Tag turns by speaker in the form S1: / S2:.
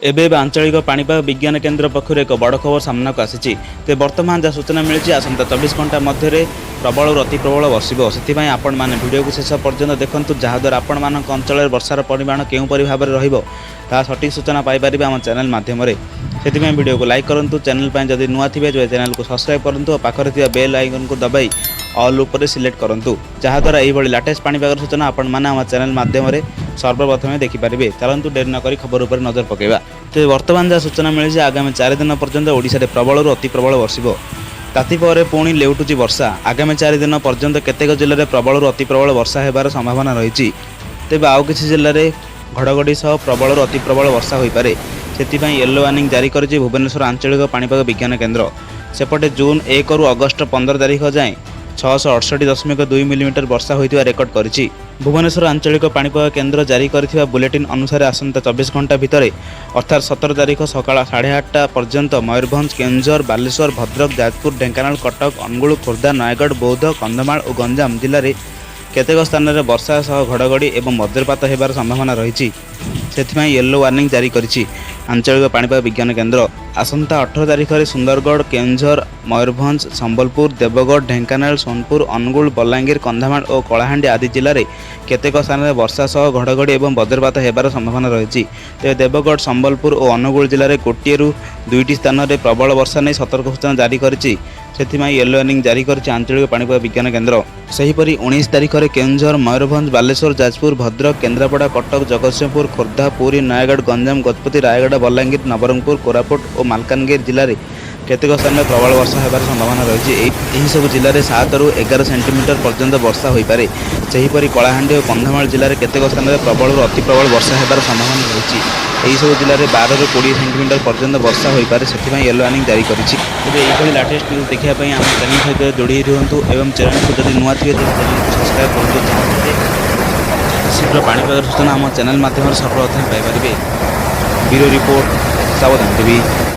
S1: ଏବେ ଏବେ ଆଞ୍ଚଳିକ ପାଣିପାଗ ବିଜ୍ଞାନ କେନ୍ଦ୍ର ପକ୍ଷରୁ ଏକ ବଡ଼ ଖବର ସାମ୍ନାକୁ ଆସିଛି। ତେବେ ବର୍ତ୍ତମାନ ଯାହା ସୂଚନା ମିଳିଛି, ଆସନ୍ତା 24 ଘଣ୍ଟା ମଧ୍ୟରେ ପ୍ରବଳରୁ ଅତି ପ୍ରବଳ ବର୍ଷିବ। ସେଥିପାଇଁ ଆପଣମାନେ ଭିଡ଼ିଓକୁ ଶେଷ ପର୍ଯ୍ୟନ୍ତ ଦେଖନ୍ତୁ, ଯାହାଦ୍ୱାରା ଆପଣମାନଙ୍କ ଅଞ୍ଚଳରେ ବର୍ଷାର ପରିମାଣ କେଉଁପରି ଭାବରେ ରହିବ, ତାହା ସଠିକ୍ ସୂଚନା ପାଇପାରିବେ ଆମ ଚ୍ୟାନେଲ ମାଧ୍ୟମରେ। ସେଥିପାଇଁ ଭିଡ଼ିଓକୁ ଲାଇକ୍ କରନ୍ତୁ। ଚ୍ୟାନେଲ ପାଇଁ ଯଦି ନୂଆ ଥିବେ, ତେବେ ଚ୍ୟାନେଲକୁ ସବସ୍କ୍ରାଇବ୍ କରନ୍ତୁ ଓ ପାଖରେ ଥିବା ବେଲ୍ ଆଇକନ୍କୁ ଦବାଇ ଅଲ୍ ଉପରେ ସିଲେକ୍ଟ କରନ୍ତୁ, ଯାହାଦ୍ୱାରା ଏହିଭଳି ଲାଟେଷ୍ଟ ପାଣିପାଗର ସୂଚନା ଆପଣମାନେ ଆମ ଚ୍ୟାନେଲ ମାଧ୍ୟମରେ ସର୍ବପ୍ରଥମେ ଦେଖିପାରିବେ। ଚାଲନ୍ତୁ, ଡେରି ନକରି ଖବର ଉପରେ ନଜର ପକାଇବା। ତେବେ ବର୍ତ୍ତମାନ ଯାହା ସୂଚନା ମିଳିଛି, ଆଗାମୀ 4 ଦିନ ପର୍ଯ୍ୟନ୍ତ ଓଡ଼ିଶାରେ ପ୍ରବଳରୁ ଅତି ପ୍ରବଳ ବର୍ଷିବ। ତାତି ପରେ ପୁଣି ଲେଉଟୁଛି ବର୍ଷା। ଆଗାମୀ 4 ଦିନ ପର୍ଯ୍ୟନ୍ତ କେତେକ ଜିଲ୍ଲାରେ ପ୍ରବଳରୁ ଅତି ପ୍ରବଳ ବର୍ଷା ହେବାର ସମ୍ଭାବନା ରହିଛି। ତେବେ ଆଉ କିଛି ଜିଲ୍ଲାରେ ଘଡ଼ଘଡ଼ି ସହ ପ୍ରବଳରୁ ଅତି ପ୍ରବଳ ବର୍ଷା ହୋଇପାରେ। ସେଥିପାଇଁ ୟେଲୋ ୱାର୍ଣ୍ଣିଂ ଜାରି କରିଛି ଭୁବନେଶ୍ୱର ଆଞ୍ଚଳିକ ପାଣିପାଗ ବିଜ୍ଞାନ କେନ୍ଦ୍ର। ସେପଟେ ଜୁନ୍ 1ରୁ ଅଗଷ୍ଟ 15 ତାରିଖ ଯାଏଁ 668.2 ମିଲିମିଟର ବର୍ଷା ହୋଇଥିବା ରେକର୍ଡ କରିଛି। ଭୁବନେଶ୍ୱର ଆଞ୍ଚଳିକ ପାଣିପାଗ କେନ୍ଦ୍ର ଜାରି କରିଥିବା ବୁଲେଟିନ୍ ଅନୁସାରେ, ଆସନ୍ତା 24 ଘଣ୍ଟା ଭିତରେ, ଅର୍ଥାତ୍ 17 ତାରିଖ ସକାଳ 8:30 ପର୍ଯ୍ୟନ୍ତ ମୟୂରଭଞ୍ଜ, କେନ୍ଦୁଝର, ବାଲେଶ୍ୱର, ଭଦ୍ରକ, ଯାଜପୁର, ଢେଙ୍କାନାଳ, କଟକ, ଅନୁଗୁଳ, ଖୋର୍ଦ୍ଧା, ନୟାଗଡ଼, ବୌଦ୍ଧ, କନ୍ଧମାଳ ଓ ଗଞ୍ଜାମ ଜିଲ୍ଲାରେ କେତେକ ସ୍ଥାନରେ ବର୍ଷା ସହ ଘଡ଼ଘଡ଼ି ଏବଂ ବଜ୍ରପାତ ହେବାର ସମ୍ଭାବନା ରହିଛି। ସେଥିପାଇଁ ୟେଲୋ ୱାର୍ଣ୍ଣିଂ ଜାରି କରିଛି ଆଞ୍ଚଳିକ ପାଣିପାଗ ବିଜ୍ଞାନ କେନ୍ଦ୍ର। ଆସନ୍ତା 18 ତାରିଖରେ ସୁନ୍ଦରଗଡ଼, କେନ୍ଦୁଝର, ମୟୂରଭଞ୍ଜ, ସମ୍ବଲପୁର, ଦେବଗଡ଼, ଢେଙ୍କାନାଳ, ସୋନପୁର, ଅନୁଗୁଳ, ବଲାଙ୍ଗୀର, କନ୍ଧମାଳ ଓ କଳାହାଣ୍ଡି ଆଦି ଜିଲ୍ଲାରେ କେତେକ ସ୍ଥାନରେ ବର୍ଷା ସହ ଘଡ଼ଘଡ଼ି ଏବଂ ବଜ୍ରପାତ ହେବାର ସମ୍ଭାବନା ରହିଛି। ତେବେ ଦେବଗଡ଼, ସମ୍ବଲପୁର ଓ ଅନୁଗୁଳ ଜିଲ୍ଲାରେ ଗୋଟିଏରୁ ଦୁଇଟି ସ୍ଥାନରେ ପ୍ରବଳ ବର୍ଷା ନେଇ ସତର୍କ ସୂଚନା ଜାରି କରିଛି। ସେଥିପାଇଁ ୟେଲୋ ୱାର୍ଣ୍ଣିଂ ଜାରି କରିଛି ଆଞ୍ଚଳିକ ପାଣିପାଗ ବିଜ୍ଞାନ କେନ୍ଦ୍ର। ସେହିପରି 19 ତାରିଖରେ କେନ୍ଦୁଝର, ମୟୂରଭଞ୍ଜ, ବାଲେଶ୍ୱର, ଯାଜପୁର, ଭଦ୍ରକ, କେନ୍ଦ୍ରାପଡ଼ା, କଟକ, ଜଗତସିଂହପୁର, ଖୋର୍ଦ୍ଧା, ପୁରୀ, ନୟାଗଡ଼, ଗଞ୍ଜାମ, ଗଜପତି, ରାୟଗଡ଼ା, ବଲାଙ୍ଗୀର, ନବରଙ୍ଗପୁର, କୋରାପୁଟ ଓ ମାଲକାନଗିରି ଜିଲ୍ଲାରେ କେତେକ ସ୍ଥାନରେ ପ୍ରବଳ ବର୍ଷା ହେବାର ସମ୍ଭାବନା ରହିଛି। ଏହିସବୁ ଜିଲ୍ଲାରେ 7ରୁ 11 ସେଣ୍ଟିମିଟର ପର୍ଯ୍ୟନ୍ତ ବର୍ଷା ହୋଇପାରେ। ସେହିପରି କଳାହାଣ୍ଡି ଓ କନ୍ଧମାଳ ଜିଲ୍ଲାରେ କେତେକ ସ୍ଥାନରେ ପ୍ରବଳରୁ ଅତି ପ୍ରବଳ ବର୍ଷା ହେବାର ସମ୍ଭାବନା ରହିଛି। ଏହିସବୁ ଜିଲ୍ଲାରେ 12ରୁ 20 ସେଣ୍ଟିମିଟର ପର୍ଯ୍ୟନ୍ତ ବର୍ଷା ହୋଇପାରେ। ସେଥିପାଇଁ ୟେଲୋ ୱାର୍ଣ୍ଣିଂ ଜାରି କରିଛି। ତେବେ ଏହିଭଳି ଲାଟେଷ୍ଟ ନ୍ୟୁଜ୍ ଦେଖିବା ପାଇଁ ଆମ ଚ୍ୟାନେଲ ସହିତ ଯୋଡ଼ି ହୋଇ ରୁହନ୍ତୁ ଏବଂ ଚ୍ୟାନେଲକୁ ଯଦି ନୂଆ ଥିବେ, ତେବେ ଚ୍ୟାନେଲକୁ ସବସ୍କ୍ରାଇବ୍ କରନ୍ତୁ, ଯାହାଫଳରେ ଶୀଘ୍ର ପାଣିପାଗର ସୂଚନା ଆମ ଚ୍ୟାନେଲ ମାଧ୍ୟମରେ ସର୍ବପ୍ରଥମେ ପାଇପାରିବେ। ବ୍ୟୁରୋ ରିପୋର୍ଟ, ସାବଧାନ ଟିଭି।